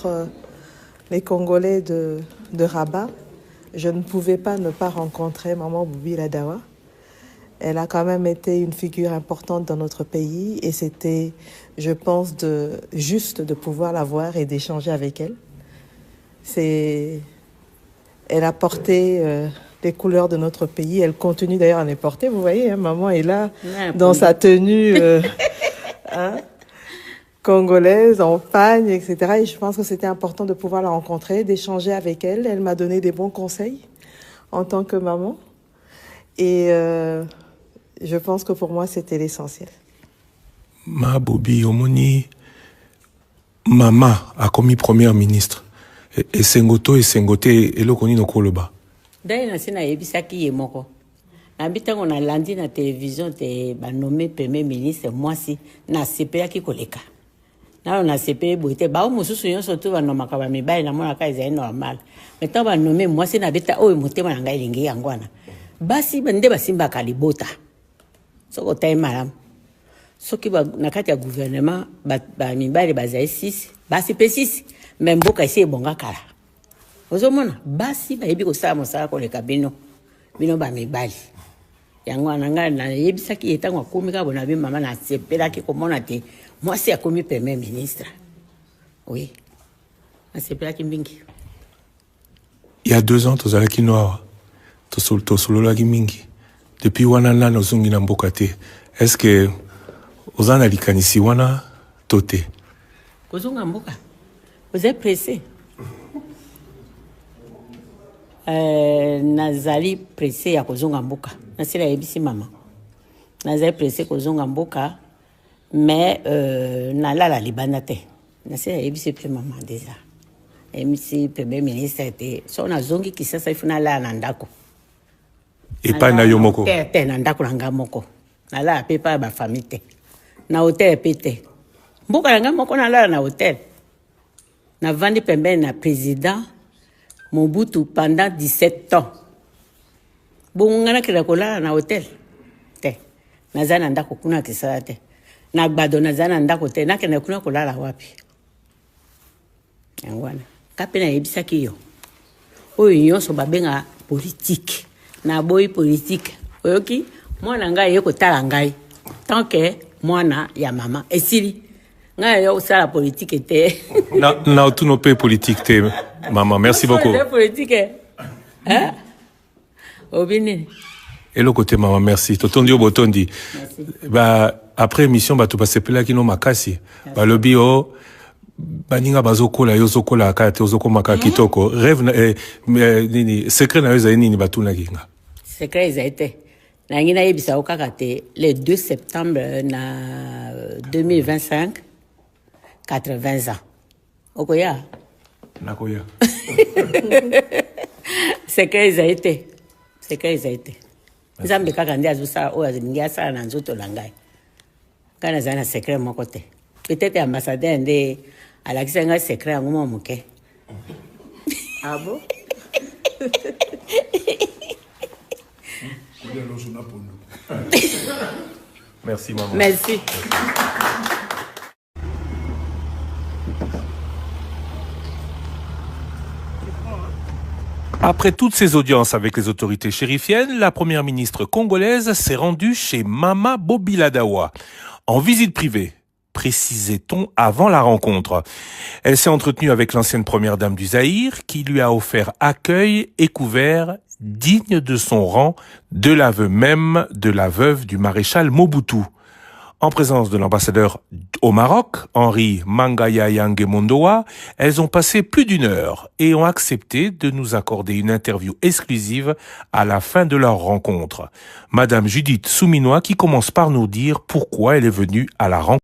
rencontre les Congolais de, de Rabat, je ne pouvais pas ne pas rencontrer Maman Boubi Ladawa. Elle a quand même été une figure importante dans notre pays et c'était, je pense, de, juste de pouvoir la voir et d'échanger avec elle. C'est, elle a porté euh, les couleurs de notre pays. Elle continue d'ailleurs à les porter. Vous voyez, hein, maman est là dans sa tenue euh, hein, congolaise, en pagne, etc. Et je pense que c'était important de pouvoir la rencontrer, d'échanger avec elle. Elle m'a donné des bons conseils en tant que maman. Et euh, je pense que pour moi, c'était l'essentiel. Ma Bobi, omoni, mama akomi première ministre. Esengo to esengo te eloko nini okoloba? Ndenge nasi nayebisaki ye moko nabi ntango nalandi na televizio te banome premier ministre mwasi nasepelaki koleka nano nasepeli boye te bao mosusu nyonso tu banomaka bamibali namonaka ezali normal mai ntango banome mwasi nabeta oyo motema na ngai elingi yango wana basi nde basimbaka libota soki otali malamu soki na kati ya gouvernement bamibali ba bazali 6 basi mpe 6 me mboka esi ebonga kala ozomona basi bayebi kosala mosala koleka bino bino bamibali yango wana ngai nayebisaki ye ntango akomi kaka bona bi mama nasepelaki komona te mwasi akomi premier ministre oui nasepelaki mingi Il y a deux ans tozalaki no awa tosololaki mingi depuis wana nani ozongi na mboka te est ce que oza na likanisi wana to te kozonga mboka oza presse euh, nazali presse ya kozonga mboka nasila yebisi mama nazali presse kozonga mboka mais euh, nalala libanda te nasi nayebisi mpe mama deja nayebisi premier ministre te so nazongi kisasa ifo nalala na ndako epai na yo moko te te na ndako na ngai moko nalala mpe epai ya bafamille te na hotel mpe te mboka na ngai moko nalala na hotel navandi pembeni na président mobutu pendant 17 ans bongo ngai nakenda kolala na hotel te naza na ndako kuna kisala te na gbado naza na ndako te nakenda kuna kolala wapi yango wana nga mpe nayebisaki yo oyo nyonso babenga politike naboyi politike oyoki mwana ngai aye kotala ngai tant que mwana ya mama esili ngai ayo kosala politike te na, na otuno mpe politike te mama merci beaucoup politike eh? obi nini eloko te mama merci totondi yo botondi ba après émission bato basepelaki no makasi balobi o oh, baninga bazokola yo ozokola kaka te ozokoma kaka kitoko rêve na, eh, eh, nini secret na yo ezali nini batunaki nga secret ezali te nalingi nayebisa yo kaka te le 2 septembre na 2025 80 ans okoya nakoya secret ezali te secret ezali te nzambe kaka nde azosala oyo alingi asala na nzoto na ngai ngai nazali na secret moko te peut-être ambassadeur nde alakisa ngai secret yango mwa moke ah bon? Merci maman. Merci. Après toutes ces audiences avec les autorités chérifiennes, la première ministre congolaise s'est rendue chez Mama Bobi Ladawa en visite privée précisait-on avant la rencontre. Elle s'est entretenue avec l'ancienne première dame du Zaïre qui lui a offert accueil et couvert digne de son rang, de l'aveu même de la veuve du maréchal Mobutu. En présence de l'ambassadeur au Maroc, Henri Mangaya Yange elles ont passé plus d'une heure et ont accepté de nous accorder une interview exclusive à la fin de leur rencontre. Madame Judith Souminois qui commence par nous dire pourquoi elle est venue à la rencontre.